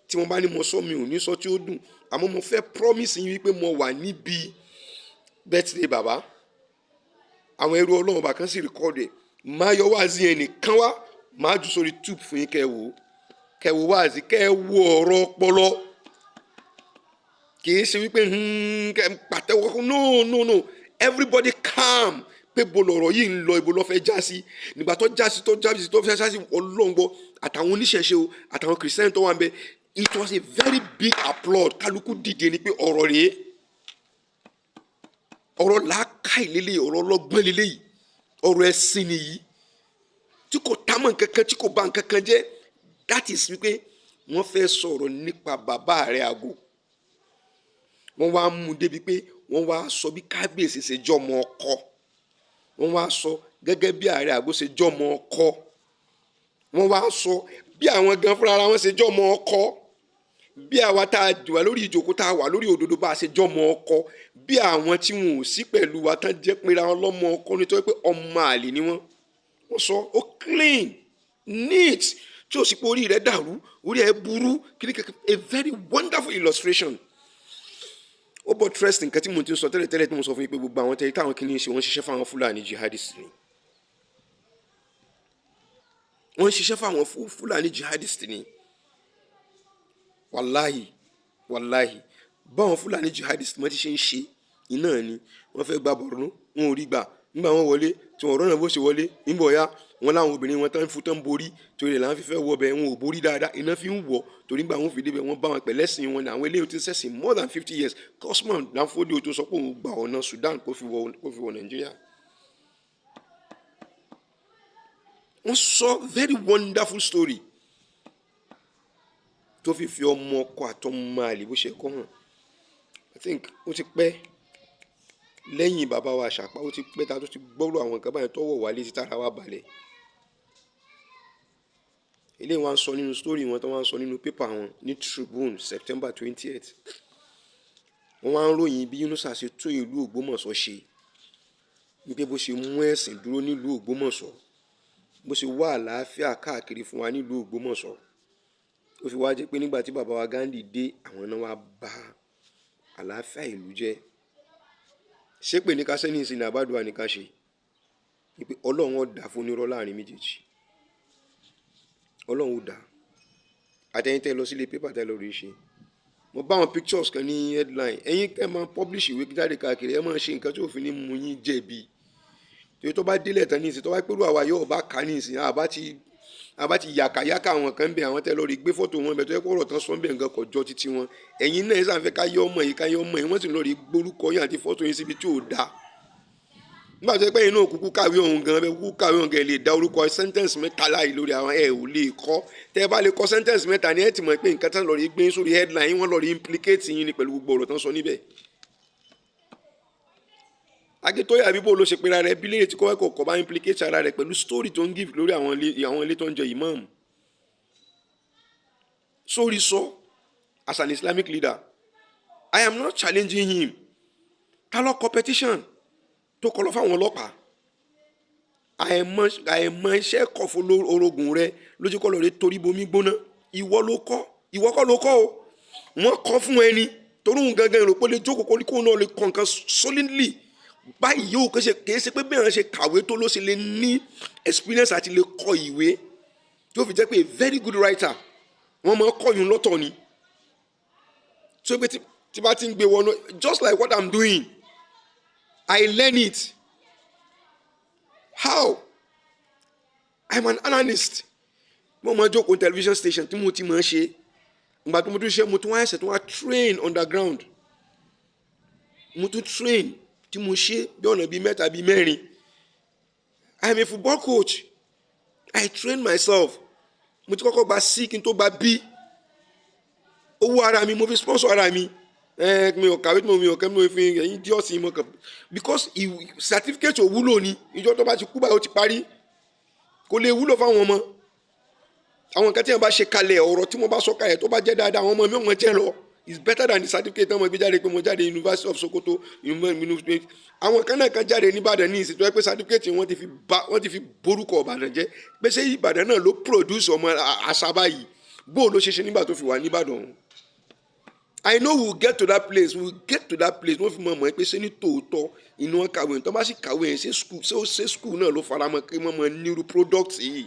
Tí wọ́n bá ní mo sọ, mi ò ní sọ tí ó dùn, àmọ́ mo fẹ́ promise yín wípé mo wà níbi birthday bàbá. Àwọn ẹrú Ọlọ́run bá kan sì record ẹ̀. Máa yọ wáàzí yẹn nìkan wá, máa jù sórí tube fún yín, kẹ́ ẹ wò ó, kẹ́ ẹ wò wáàzí, kẹ́ ẹ wo ọ̀rọ̀ ọpọlọ. Kì í ṣe wípé kẹ́ ẹ pàtẹ́wọ́. No, no, no, everybody calm pé bo lọ̀rọ̀ yìí ń lọ, ibo ló fẹ́ já sí. Nígbà tó já sí, tó já sí, tó fẹ́ já sí, Ọlọ́run gbọ́, àtàwọn oníṣẹ̀ṣe o, àtàwọn Christian tó wà ń bẹ, it was a very big applaud. Kálukú dìde ni pé ọ̀rọ̀ rèé, ọ̀rọ̀ làákàyè lélẹ́yìí, ọ̀rọ̀ ọlọ́gbọ́n lélẹ́yìí, ọ̀rọ̀ ẹ̀sìn nìyí tí kò támọ̀ nkankan, tí kò bà nkankan jẹ́. That is wípé wọ́n fẹ́ sọ̀rọ̀ nípa bàbá rẹ̀ àgò. Wọ́n wá mú un débi pé wọ́n wá sọ bí kábíyèsí ṣe jọmọ ọkọ, wọ́n wá sọ gẹ́gẹ́ bí ààrẹ àgọ́ ṣe jọmọ ọkọ, wọ́n wá sọ bí àwọn gan fúnra wọn ṣe jọmọ ọkọ, bí àwa tá a wà lórí ìjókòó, tá a wà lórí òdodo, bá a ṣe jọmọ ọkọ, bí àwọn tí wọn ò sí pẹ̀lú wa tán jẹ́ pé ra wọn lọ́mọ ọkọ nítorí pé ọmọ àlè ni wọ́n. Wọ́n sọ ó clean, neat, tí o sì pé orí rẹ̀ dàrú, orí ẹ̀ burú kíní kankan. A very wonderful illustration. Ó buttress nǹkan tí mo ti ń sọ tẹ́lẹ̀tẹ́lẹ̀, tí mo sọ fún yín pé gbogbo àwọn tẹ́lẹ̀ táwọn kìíní ṣe, wọ́n ṣiṣẹ́ fáwọn Fúlàní jihadists ni. Wọ́n ń ṣiṣẹ́ fáwọn Fúlàní jihadists ni. Wàláhì, wàláhì, báwọn Fúlàní jihadists wọ́n ti ṣe ń ṣe iná ni. Wọ́n fẹ́ gba Borno, wọn ò rí gbà. Nígbà wọn wọlé tí wọn rọ́nà bó ṣe wọlé nígbà ọ̀yá wọn, láwọn obìnrin wọn tán fún tán borí torí ẹ̀ làwọn fi fẹ́ wọ bẹ́ẹ̀, wọn ò borí dáadáa, iná fi ń wọ̀ torí nígbà wọn fi débẹ̀, wọ́n bá wọn pẹ̀lẹ́sìn wọn ní. Àwọn eléyìí ti ṣẹ̀sìn more than 50 years. Usman Danfodio tó sọ pé òun gba ọ̀nà Sudan kó fi wọ Nàìjíríà. Wọ́n sọ very wonderful story tó fi fi ọmọ ọkọ àtọmọ àlè bó ṣe kọ́ hàn. I think ó ti pẹ́ lẹ́yìn bàbá wa Àṣàpá, ó ti pẹ́ ta tó ti gbọ́rọ̀ àwọn nǹkan báyìí tọ́wọ̀ wá létí tára wa balẹ̀. Eléyìí wọ́n á sọ nínú story wọn tó wọ́n á sọ nínú paper wọn ní Tribune, September 20th. Wọ́n wá ń ròyìn bí Yunusa ṣe tún ìlú Ògbómọ̀ṣọ́ ṣe, wípé bó ṣe mú ẹ̀sìn dúró nílùú Ògbómọ̀ṣọ́, bó ṣe wá àlàáfíà káàkiri fún wa nílùú Ògbómọ̀ṣọ́. Ó fi wá jẹ́ pé nígbà tí bàbá wa Gandhi dé, àwọn náà wá bà àlàáfíà ìlú jẹ́. Ṣépè ní ká sẹ́ni ìsìn àbádùá ní ká ṣe wípé Ọlọ́run ó dá fún onírọ́ láàrin méjèèjì. Ọlọ́run ó dá àtẹ̀yìn tẹ́ lọ sílé pépà tẹ́ lọ rí ṣe. Mo bá àwọn pictures kan ní headline. Ẹ̀yin tẹ́ máa publish ìwé jáde káàkiri, ẹ máa ṣe nǹkan tí òfin ní mú yín jẹ̀bi, torí tó bá délẹ̀ tán ní ìsìn, tó bá pẹ̀lú àwa yóò bá kà ní ìsìn, àbá ti yàkàyàkà àwọn kan bẹ, àwọn tẹ́ lọ rí gbé fọ́tò wọn bẹ, tó yẹ kó ọ̀rọ̀ tán sọ bẹ́ẹ̀ nǹkan kò jọ títí wọn. Ẹ̀yin náà ẹ sàn fẹ́ ká yọ ọmọ yìí, ká yọ ọmọ yìí, wọ́n sì lọ rí gbórúkọ yín àti fọ́tò yín síbi tí ò dáa. Nígbà tó yẹ pé inú òkúkú kàwé òun gan bẹ́ẹ̀, kúkú kàwé òun gan, lè dá orúkọ sentence mẹ́ta láì lórí àwọn ẹ̀ ò lè kọ́. Tẹ́ ẹ bá lè kọ́ sentence mẹ́ta ni ẹ ti mọ̀ pé nǹkan tán lọ rí gbé sórí headline, wọ́n lọ rí implicate yín ni pẹ̀lú gbogbo ọ̀rọ̀ tán sọ níbẹ̀. Akíntóyè àbíbò ló ṣe pera rẹ̀ bí léèrè tí kò kọ́ bá implicate ara rẹ̀ pẹ̀lú story tó ń give lórí àwọn ilé tó ń jẹ imam sórí sọ. As an Islamic leader, I am not challenging him. Ta ló competition tó kọ lọ fáwọn ọlọ́pàá? Àìmọ̀ iṣẹ́ kọ̀ fún orogún rẹ lójú kọ́ lọ́ọ́ rẹ torí bomi gbóná. Ìwọ ló kọ́, ìwọ kọ́ ló kọ́ o, wọ́n kọ́ fún ẹni torí òun gangan rò pé lè jókòó kó kó náà lè kọ́ nǹkan solidly báyìí. Yóò kìí ṣe pé bẹ́ẹ̀ ṣe kàwé tó ló ṣe lè ní experience àti lè kọ ìwé tí ó fi jẹ́ pé a very good writer. Wọ́n máa kọ́yún lọ́tọ̀ ni tó pé tí bá ti ń gbé wọnú, just like what I'm doing, I learn it. How? I'm an analyst. Mo máa jókòó television station tí mo ti máa ṣe. Ìgbà tó mo tún ṣe, mo tún wá ẹsẹ̀ tó wá train underground. Mo tún train tí mo ṣe bí ọ̀nà bíi mẹ́ta, bíi mẹ́rin. I am a football coach. I train myself. Mo ti kọ́kọ́ gba C kí n tó gba B. Owó ara mi mo fi sponsor ara mi. Ẹ mi ò kàwé, mi ò kẹ́, mi ò fi ẹ̀yin díọ̀sì mo kàn because certificate ò wúlò ni. Ìjọ tó bá ti kú báyìí, ó ti parí, kò lè wúlò fáwọn ọmọ. Àwọn nǹkan tí wọ́n bá ṣe kalẹ̀, ọ̀rọ̀ tí wọ́n bá sọ kalẹ̀, tó bá jẹ́ dáadáa, àwọn ọmọ mi ò mọ̀ jẹ́ lọ. Is better than the certificate tí wọ́n gbé jáde pé mo jáde University of Sokoto. Àwọn kan náà kan jáde nìbàdàn ní ìsìn tó yẹ pé certificate wọ́n ti fi ba, wọ́n ti fi borúkọ Ìbàdàn jẹ́, pé ṣé Ìbàdàn náà ló produce ọmọ àṣàbá yìí? Bó ló ṣe ṣe nígbà tó fi wà nìbàdàn? I know we will get to that place. We will get to that place. Wọ́n fi mọ̀ mọ̀ pé ṣé ní tòótọ́ inú wọn kàwé tó bá sì kàwé yẹn, ṣé school, ṣé school náà ló fara mọ́ kí wọ́n mọ nírú product yìí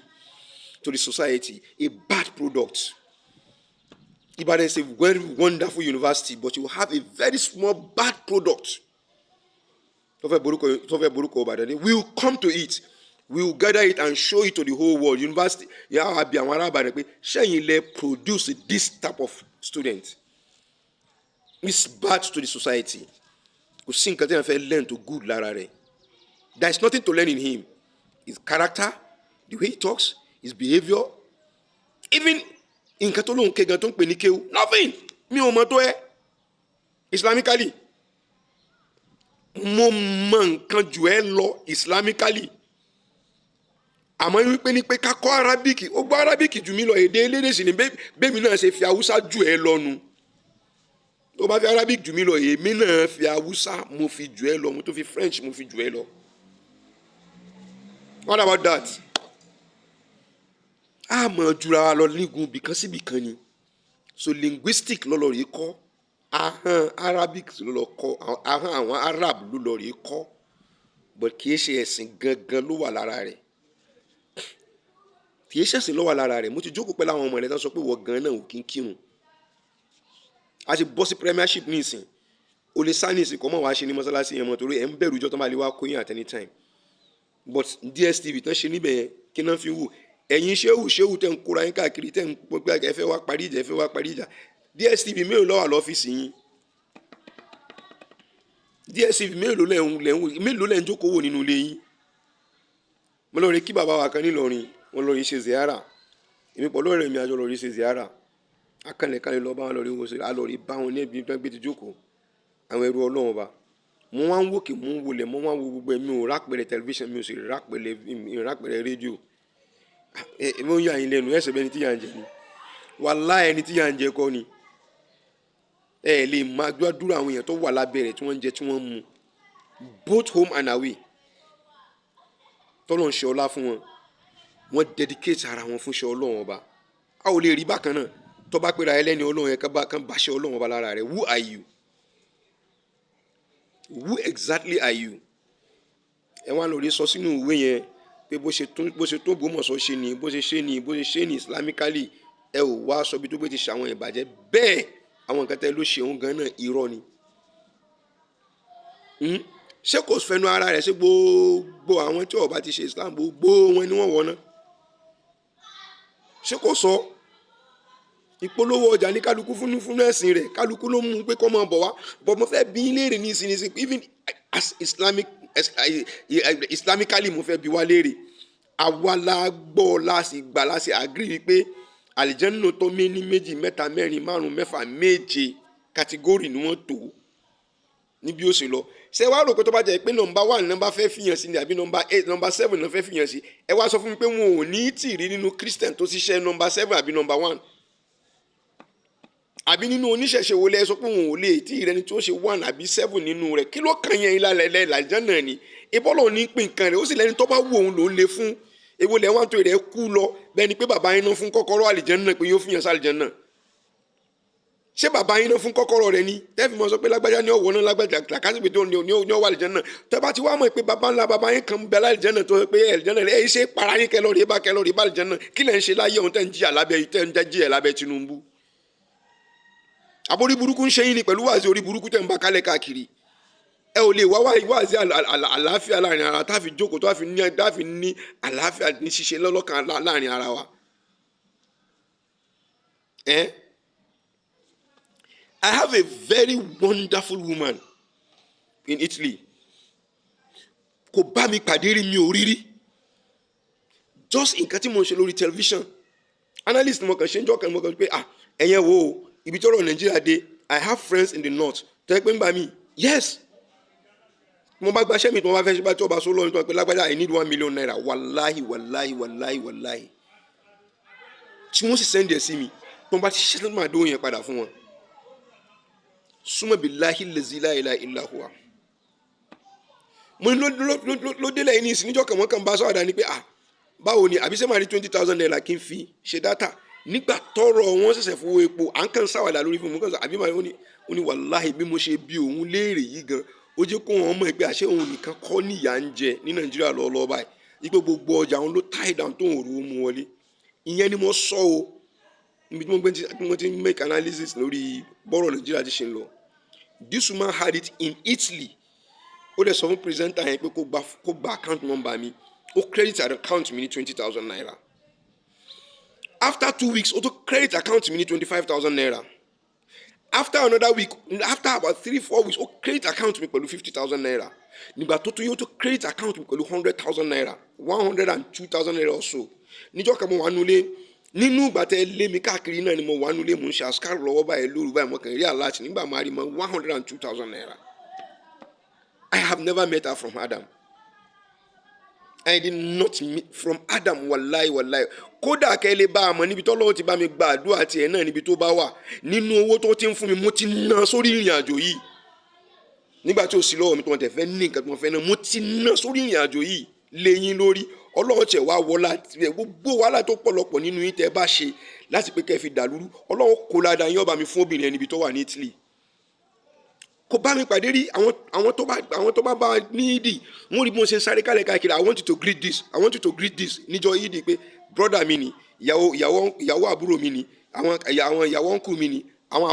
to the society? A bad product. Ibadan is a very wonderful university, but you have a very small bad product tó fẹ́ borúkọ Ìbàdàn ni. We will come to it. We will gather it and show it to the whole world. University yà á bí àwọn ará Ìbàdàn pé ṣẹ́yìn lẹ produce this type of student? It's bad to the society. Kò sí nǹkan tí wọ́n fẹ́ learn to good lára rẹ̀. There is nothing to learn in him. His character, the way he talks, his behaviour, even nǹkan tó lóun ké gan tó ń pè ní kéwú, nothing. Mi ò mọ̀ tó ẹ islamically. Mo mọ nǹkan jù ẹ lọ islamically, àmọ́ wípé ní pé ká kọ́ Arabic, ó gbọ́ Arabic jù mí lọ. Èdè elédè sì ni. Bẹ́ẹ̀ mi náà ṣe fi Haúsá jù ẹ lọ nu. Tó bá fi Arabic jù mí lọ, èmi náà fi Haúsá, mo fi jù ẹ lọ. Mo tó fi French, mo fi jù ẹ lọ. What about that? A mọ̀ jura wa lọ nígun bìkan síbì kan ni. So linguistic lọ́lọ́ rí kọ́, ahọ́n Arabic ló lọ kọ́, ahọ́n àwọn Arab ló lọ rí kọ́, but kì í ṣe ẹ̀sìn gangan ló wà lára rẹ̀. Kì í ṣẹ̀sìn ló wà lára rẹ̀. Mo ti jókòó pẹ̀lú àwọn ọmọ rẹ̀ tó sọ pé wọ́n gan náà ò kí ń kírun. A ti bọ́ sí premiership nísìn, o lè sá nísìn kọ́ mọ̀ wá ṣe ní mọ́sálásí yẹn mọ́, torí ẹ̀ ń bẹ̀rù ìjọ tó máa lè wá kóyìn at any time. But DSTV tán ṣe níbẹ̀ yẹn, kí náà fi wù ẹ̀yin ṣéwù ṣéwù tẹ̀ ń kóra yín káàkiri, tẹ̀ ń pẹ́ ẹ fẹ́ wá parí ìjà, ẹ fẹ́ wá parí ìjà? DSTV mélòó ló wà lọ́fíìsì yín? DSTV mélòó lẹ̀ ń lẹ̀ ń mélòó lẹ̀ ń jókòó wò nínú ilé yín? Mo lọ rí kí bàbá wa kan nílọrin, wọn lọ rí ṣe ziara. Èmi pẹ̀lú ọ̀rẹ́ mi, àjọ lọ rí ṣe ziara. Akànlẹ̀kànlẹ̀ lọ bá wọn, lọ rí wọn ṣe, a lọ rí bá wọn ní ẹbí tó gbé ti jókòó àwọn ẹrú Ọlọ́run ọba. Mo wá ń wòkè, mo ń wọlé, mo wá ń wo gbogbo ẹ̀. Mi ò rápẹ̀rẹ̀ tẹlifíṣàn, mi ò sì rápẹ̀rẹ̀ rédíò. Ẹ mo ń yà yín lẹ́nu ẹsẹ̀ bẹ́ẹ̀ ni tí yà ń jẹ ni. Wàláhì, ẹni tí yà ń jẹ kọ́ ni. Ẹ lè máa gbàdúrà àwọn èèyàn tó wà lábẹ́ rẹ̀ tí wọ́n ń jẹ, tí wọ́n ń mu, both home and away. Tọ́lọ́ ń ṣe ọlá fún wọn, wọ́n dedicate ara wọn fún ṣe Ọlọ́run ọba. A ò lè rí bákan náà tó bá pera ẹlẹ́ni Ọlọ́run yẹn kán bá ṣe Ọlọ́run ọba lára rẹ̀. Who are you? Who exactly are you? Ẹ wá lórí sọ sínú ìwé yẹn pé bó ṣe tó Ògbómọ̀ṣọ́ ṣe ni, bó ṣe ṣe ni, bó ṣe ṣe ni islamically. Ẹ ò wá sọ bí tó gbé ti ṣe àwọn ìbàjẹ́ bẹ́ẹ̀. Àwọn nǹkan tẹ́ ló ṣe òun gan náà, irọ́ ni. Ṣé kò fẹnu ara rẹ̀ ṣe gbogbo àwọn tí ó bá ti ṣe Islam, gbogbo wọn ni wọ́n wọ̀ náà? Ṣé kò sọ ìpolówó ọjà ní kálukú fún ẹ̀sìn rẹ̀? Kálukú ló mú pé kọ́ máa bọ̀ wá bọ̀. Mo fẹ́ bí léèrè ní ìsinyìí, even as Islamic, islamically, mo fẹ́ bi wá léèrè. Àwa la gbọ́, la sì gbà, la sì agree wípé àlìjẹ́nà tó méní, méjì, mẹ́ta, mẹ́rin, márùn, mẹ́fà, méje category ni wọ́n tó níbi ó ṣe lọ. Ṣé wàá rò pé tó bá jẹ́ pé number 1 number fẹ́ fìyàn sí ni, àbí number 8, number 7 náà fẹ́ fìyàn sí? Ẹ wá sọ fún mi pé wọn ò ní tì rí nínú Christian tó ṣiṣẹ́ number 7 àbí number 1, àbí nínú oníṣẹ̀ṣe wo lẹ sọ pé wọn ò lè tí ì rẹni tó ṣe 1 àbí 7 nínú rẹ̀? Kí ló kàn yẹn? Ìlàlẹ̀ làjẹ́ ni ìbọ́lọ̀ ní pín nǹkan rẹ̀, ó sì lẹ́ni tó bá wù òun lòún lè fún. Èwo lẹ́ wọ́n tó rẹ̀ kú lọ bẹ́ẹ̀ ni pé bàbá yín náà fún kọ́kọ́rọ́ àlìjẹ́nnà pé yóò fìyàn sí àlìjẹ́nnà? Ṣé bàbá yín náà fún kọ́kọ́rọ́ rẹ̀ ni tẹ́fì mọ́ sọ pé lágbájá ní ọ̀wọ́ náà, lágbájá làkàṣìgbè tó ní ọwọ́ àlìjẹ́nnà? Tẹ́ bá ti wá mọ̀ pé bàbá ńlá bàbá yín kan bẹ láàlìjẹ́nnà, tó pé àlìjẹ́nnà rẹ̀ ẹ̀ ṣe para yín kẹlọ́ọ̀rì bá kẹlọ́ọ̀rì bá àlìjẹ́nnà, kí lẹ̀ ń ṣe láyé òun tẹ́ ń jìyà lábẹ́, tẹ́ ń jìyà lábẹ́ Tinubu? Àbórí burúkú ń ṣe yín ni pẹ̀lú wàásù orí burúkú tẹ̀ ń bá kálẹ̀ káàkiri. Ẹ ò lè wá wáàsí àlàáfíà láàrin ara, tá a fi jókòó, tá a fi ní àlàáfíà ní ṣíṣe lọ́lọ́kan láàrin ara wa. Eh? I have a very wonderful woman. in Italy. Kò bá mi pàdé rí, mi ò rí rí. Just nǹkan tí mo ń ṣe lórí television, analyst mo kàn ṣe ń jọ́ kan, mo kàn pé, "Ah, ẹ̀yẹn wo ibi tọ́rọ̀ Nàìjíríà dé." I have friends in the north tẹ́ pé ń gbà mí, yes, mo bá gbaṣẹ́ mi tí mo bá fẹ́ ṣe bá tí ọba sọ lọ́run tó wà pé, "Lágbájá, I need ₦1 million." Wàláhì, wàláhì, wàláhì, wàláhì, tí wọ́n sì send ẹ̀ sí mi, tí wọ́n bá ti ṣiṣẹ́ tó máa dóhùn yẹn padà fún wọn. Summa billahi lazi la ilaha illa huwa. Mo ní ló délẹ̀ yìí ní ìsìn, níjọ́ kan wọ́n kàn bá sọ̀rọ̀ ni pé, "Ah, báwo ni? Àbí sẹ́ máa rí ₦20,000 kí n fi ṣe data?" Nígbà tọrọ wọn ṣẹ̀ṣẹ̀ fowó epo, à ń kàn sáwàdà lórí fún mi kàn sọ àbí màá ó ní, wàláhì, bí mo ṣe bí òun léèrè yìí gan, ó jẹ́ kó wọn mọ̀ pé àṣẹ òun nìkan kọ́ níyà ń jẹ ní Nàìjíríà lọ́wọ́lọ́wọ́ báyìí, wípé gbogbo ọjà òun ló tie down tó ń rò ó mú wọlé. Ìyẹn ni mo sọ o, níbi tí mo ti make analysis lórí bọ́rọ̀ Nàìjíríà ti ṣe ń lọ. This woman had it in Italy. Ó dẹ̀ sọ fún presenter yẹn pé kó gba account number mi. Ó credit account mi ní ₦20,000. After 2 weeks, ó tún credit account mi ní ₦25,000. After another week, after about 3-4 weeks, ó credit account mi pẹ̀lú ₦50,000. Nígbà tó tún yóò tún credit account mi pẹ̀lú ₦100,000, ₦102,000 or so. Níjọ́ kan, mo wà nulẹ̀ nínú ìgbà tẹ́ lé mi káàkiri náà ni mo wà nulẹ̀, mo ń ṣe àṣkárò lọ́wọ́ báyìí lóru báyìí, mo kàn rí alert nígbà máa rí mọ́ ₦102,000. I have never met her from Adam. I did not meet from Adam. Wàláì, wàláì, kódà kẹ́ lè bá a mọ̀ níbi tọ́lọ́wọ́ ti bá mi gba àdúrà tiẹ̀ náà, níbi tó bá wà nínú owó tó ti ń fún mi, mo ti ná sórí ìrìn àjò yìí. Nígbà tí ó sì lọ́wọ́ mi, tí wọ́n tẹ̀ fẹ́ ní nǹkan tí wọ́n fẹ́ ná, mo ti ná sórí ìrìn àjò yìí léyìn lórí. Ọlọ́run tiẹ̀ wá wọlá tiẹ̀, gbogbo wàhálà tó pọ̀lọpọ̀ nínú yín tẹ́ bá ṣe láti pé kẹ́ fi dàlúrú, Ọlọ́run kó ládàá yín ọba mi fún obìnrin ẹni ibi tó wà ní Italy. Kò bá mi pàdé rí. Àwọn tó bá bá ní ìdí, wọ́n rí bí wọ́n ṣe ń sáré kálẹ̀ káàkiri. "I want you to greet this, I want you to greet this." Níjọ́ ìdí pé brother mi ni, ìyàwó àbúrò mi ni, àwọn ìyàwó uncle mi ni, àwọn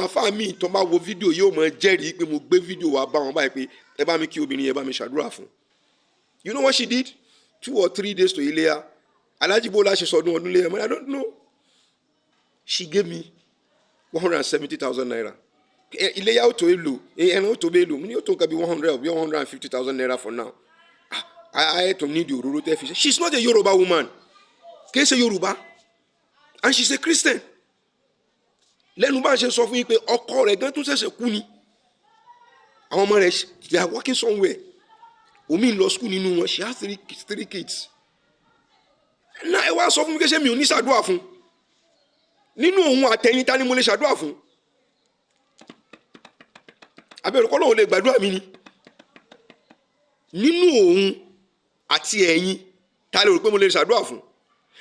afa mi tó bá wo fídíò yóò mọ jẹ́rìí pé mo gbé fídíò wá bá wọn báyìí pé, "Ẹ bá mi kí obìnrin yẹn, bá mi ṣàdúrà fún." You know what she did? 2 or 3 days to Iléyá, "Alhaji, bó la ṣe sọdún ọdún léyà?" I don't know. She gave me ₦170,000. "Iléyà ó tó èlò ẹran, ó tó bẹ́ẹ̀ lò." Mo ní ó tó nǹkan bí 100 or bí ₦150,000 for now. Ah, I tó ní di òróró tẹ́ fi ṣe. She is not a Yoruba woman, kì í ṣe Yorùbá, and she is a Christian. Lẹ́nu bá ń ṣe sọ fún yín pé ọkọ rẹ̀ gan tún ṣẹ̀ṣẹ̀ kú ni. Àwọn ọmọ rẹ̀, they are working somewhere. Omi ń lọ school nínú wọn. She has three kids náà. Ẹ wá sọ fún mi kí ṣé mi ò ní ṣàdúrà fún? Nínú òun àtẹ̀yìn, ta ni mo lè ṣàdúrà fún? Abẹ́rẹ́ kọ́ lóun lè gbàdúrà mi ni. Nínú òun àti ẹ̀yin, ta lè rò pé mo lè ṣàdúrà fún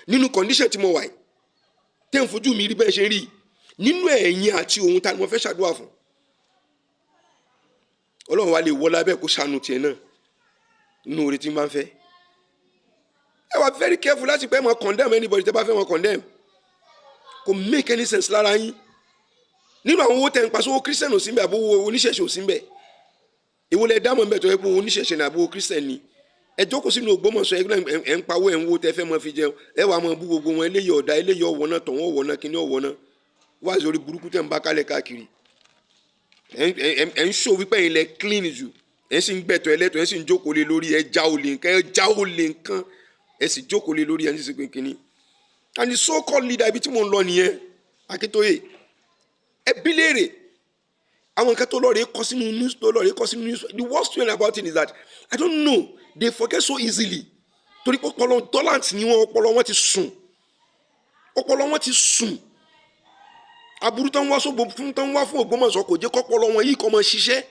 nínú condition tí mo wà yìí, tẹ́ ń fojú mi rí bẹ́ẹ̀ ṣe rí? Nínú ẹ̀yin àti òun, ta ni mo fẹ́ ṣàdúrà fún? Ọlọ́run wa lè wọlé abẹ́ kó ṣàánú tiẹ̀ náà nínú oore tí n bá ń fẹ́. Ẹ wà very careful láti pẹ́ mọ condemn anybody tẹ́ bá fẹ́ mọ condemn. Kò make any sense lára yín. Nínú àwọn owó tẹ̀ ń pa sówó, Christian ò sí ń bẹ̀, àbówó oníṣẹ̀ṣe ò sí ń bẹ̀? Èwo lẹ dámọ̀ ń bẹ̀ tó yẹ pé oníṣẹ̀ṣe ní àbówó Christian ni? Ẹ jókòó sínú Ògbómọ̀ṣọ́, ẹ ń pawó, ẹ ń wo tẹ fẹ́ mọ fi jẹun. Ẹ wàá mọ bú gbogbo wọn, eléyìí ọ̀dà, eléyìí ọ̀wọ́ náà, tọ̀wọ́ ọ̀wọ́ náà, kíní ọ̀wọ́ náà, wá sórí burúkú tẹ̀ ń bá kálẹ̀ káàkiri. Ẹ ń ṣò wípé ẹ̀yin lẹ clean jù, ẹ sì ń gbẹ̀tọ̀ ẹlẹ́tọ̀, ẹ sì ń jókòó lé lórí. Ẹ já olè nǹkan, ẹ já olè nǹkan, ẹ sì jókòó lé lórí. Ẹ ń sì pé kínní. And the so called leader, ibi tí mò ń lọ nìyẹn, Akíntóyè, ẹ bí léèrè àwọn nǹkan tó lọ rèé kọ sínú news, tó lọ rèé kọ sínú news. The worst thing about it is that, I don't know, they forget so easily, torí pé ọpọlọ dormant ni wọn, ọpọlọ wọn ti sùn, ọpọlọ wọn ti sùn. Aburú tó ń wá sógbó fún, tó ń wá fún Ògbómọ̀ṣọ́, kò jẹ́ kọ́pọlọ wọn yìí kọ́ mọ ṣiṣẹ́.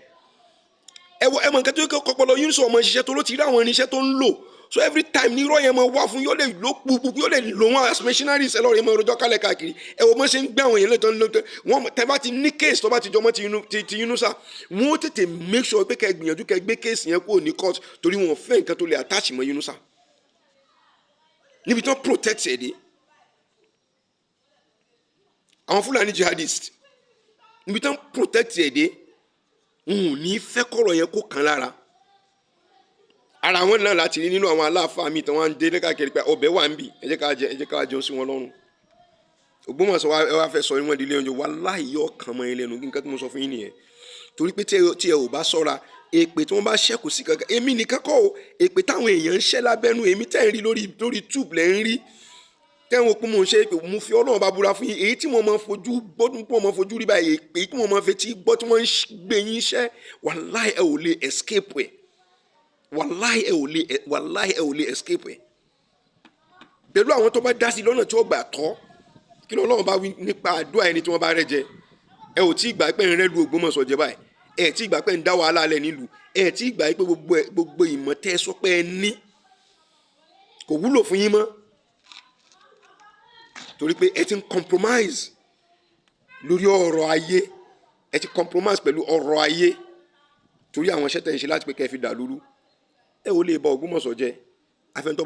Ẹ wọ ẹ mọ nǹkan tó yẹ kọ́pọlọ yìí ń sọ ọmọ ṣiṣẹ́ tó ló ti rí àwọn irinṣẹ́ tó ń lò. So every time ní irọ́ yẹn máa wá fún, yóò lè lò gbogbo, yóò lè lò wọn as machineries. Ẹ lọ́ọ́ rí mọ ọjọ́ kálẹ̀ káàkiri. Ẹ wọ bọ́n ṣe ń gbé àwọn èèyàn lẹ́tọ́ lọ́tọ́ wọn. Tẹ bá ti ní case tó bá ti jọmọ́ ti Yunusa, wọn ó tètè make sure pé kẹ́ gbìyànjú kẹ́ gbé case yẹn kúrò ní court, torí wọn fẹ́ nǹkan tó lè attach mọ́ Yunusa níbi tí wọ́n protect ẹ̀ dé. Àwọn Fúlàní jihadist, níbi tí wọ́n protect ẹ̀ dé, wọn ò ní fẹ́ kọ̀rọ̀ yẹn kó kàn lára ara wọn náà. Láti rí nínú àwọn aláàfáà mi tí wọ́n ń dé káàkiri pé ọbẹ̀ wà ń bì, ẹ jẹ́ ká jẹ, ẹ jẹ́ ká jẹun sí wọn lọ́rùn. Ògbómọ̀ṣọ́ ẹ wá fẹ́ sọ wọ́n di ilé oúnjẹ. Wàláhì, yóò kàn mọ́ yín lẹ́nu. Nǹkan tí mo sọ fún yín nìyẹn, torí pé tí ẹ ò bá sọ́ra Èpè tí wọ́n bá ṣẹ́ kò sí kankan. Èmi nìkan kọ́ o, èpè táwọn èèyàn ń ṣẹ́ lábẹ́nú èmi tẹ́ ń rí lórí tube lẹ́ ń rí tẹ́wọ̀n pé mò ń ṣe èpè. Mo fi Ọlọ́run bá búra fún yín, èyí tí mo máa fojú gbọ́, tí mo máa fojú rí báyìí, èpè tí mo máa fetí gbọ́ tí wọ́n ń gbé yín ṣẹ́, wàláì, ẹ ò lè escape ẹ̀. Wàláì, ẹ ò lè, wàláì, ẹ ò lè escape ẹ̀. Pẹ̀lú àwọn tó bá dá sí lọ́nà tí ó gbà tọ́, kí ló Ọlọ́run bá wí nípa àdúrà ẹni tí wọ́n bá rẹ́ jẹ? Ẹ ò tí ì gbà pé ń rẹ́ lu Ògbómọ̀ṣọ́ jẹ báyìí. Ẹ tí ì gbà pé ń dá wàhálà lẹ̀ nílùú. Ẹ tí ì gbà pé gbogbo ìmọ̀ tẹ́ ẹ sọ pé ẹ ní kò wúlò fún yín mọ́, torí pé ẹ ti ń compromise lórí ọ̀rọ̀ ayé. Ẹ ti compromise pẹ̀lú ọ̀rọ̀ ayé torí àwọn iṣẹ́ tẹ̀ ń ṣe láti pé kẹ́ ẹ fi dà lúrú. Ẹ ò lè ba Ògbómọ̀ṣọ́ jẹ́, àfẹn tó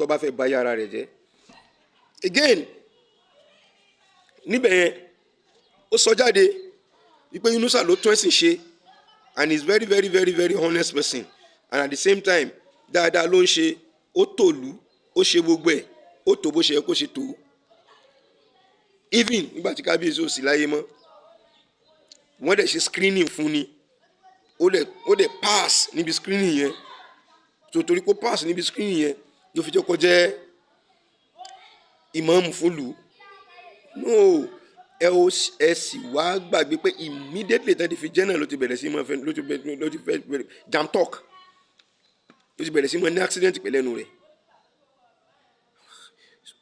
bá fẹ́ ba yàrá rẹ̀ jẹ́. Again, níbẹ̀ yẹn, ó sọ jáde wípé Yunusa ló tún ẹ̀sìn ṣe and is very, very, very, very honest person, and at the same time, dáadáa ló ń ṣe. Ó tòlú, ó ṣe gbogbo ẹ̀, ó tó bó ṣe yẹ kó ṣe tó, even nígbà tí kábíyèsí ò sí láyé mọ́. Wọ́n dẹ̀ ṣe screening fún ni, ó dẹ̀ pass níbi screening yẹn. Tó torí kó pass níbi screening yẹn ló fi jẹ́ kó jẹ́ ìmáàmù fún lù. No, ẹ ò, ẹ sì wá gbàgbé pé immediately tán ti fi jẹ́ náà ló ti bẹ̀rẹ̀ sí máa fẹ́, ló ti fẹ́ bẹ̀rẹ̀ jam talk, ló ti bẹ̀rẹ̀ sí máa ní accident pẹ̀lẹ́nu rẹ̀.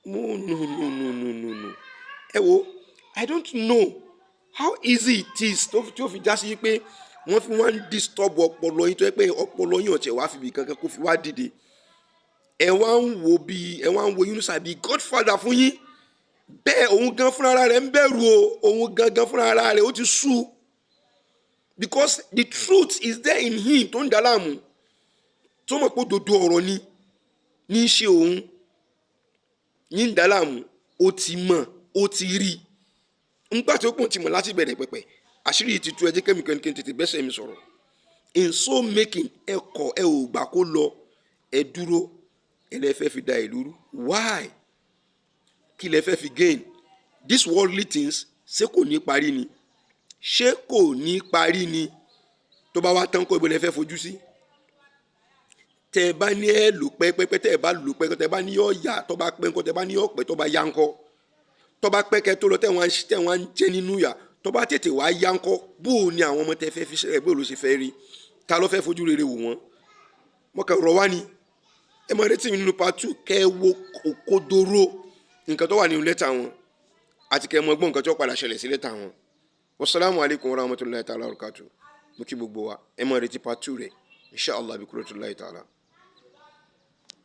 No, no, no, no, no, no, no. Ẹ wo, I don't know how easy it is tó tí ó fi já sí pé wọ́n fi wọ́n ń disturb ọpọlọ yín, tó yẹ pé ọpọlọ yín ọ̀tẹ̀ wá fi bì kankan kó fi wá dìde. Ẹ wá ń wo Yunusa bíi godfather fún yín. Bẹ́ẹ̀ òun gan fúnra rẹ̀ ń bẹ̀rù o. Òun gangan fúnra rẹ̀, ó ti sú, because the truth is there in him tó ń dá láàmú, tó mọ̀ pé òdodo ọ̀rọ̀ ni ní í ṣe òun ní ń dá láàmú. Ó ti mọ̀, ó ti rí nígbà tí ó kùn ti mọ̀ láti bẹ̀rẹ̀ pẹ̀pẹ̀. Àṣírí yìí ti tú. Ẹ jẹ́ kẹ́mi kẹ́mi tètè bẹ́sẹ̀ mi sọ̀rọ̀. In so making, ẹ kọ̀, ẹ ò gbà kó lọ, ẹ dúró, ẹ lẹ fẹ́ fi da ìlú rú. Why? Kí lẹ fẹ́ fi gain? These worldly things, ṣé kò ní parí ni? Ṣé kò ní parí ni? Tó bá wá tán kó, ibo lẹ fẹ́ fojú sí? Tẹ ẹ bá ní ẹ lò pẹ́pẹ́pẹ́, tẹ ẹ bá lò pẹ́pẹ́, tẹ ẹ bá ní yọ yá, tó bá pẹ́ ńkọ́? Tẹ ẹ bá ní yọ pẹ́, tó bá yá ńkọ́? Tó bá pẹ́ kẹ́ tó lọ, tẹ wọ́n ń jẹ́ nínú yà, tó bá tètè wá yá ńkọ́? Bó o ní àwọn ọmọ tẹ fẹ́ fi ṣẹlẹ̀, bó o ló ṣe fẹ́ rí? Ta ló fẹ́ fojú rere wò wọ́n? Mo kàn rọ̀ wá ni. Ẹ máa retí mi nínú part two, kẹ́ ẹ wo òkodoro nǹkan tó wà nínú lẹ́tà wọn, àti kẹ́ ẹ mọ gbọ́n nǹkan tó padà ṣẹlẹ̀ sí lẹ́tà wọn. Wasalaamu alaykum wa rahmatulahi ta'ala wa barakatuh. Mo kí gbogbo wa. Ẹ máa retí part two rẹ̀, inshallah bi qudratillahi ta'ala.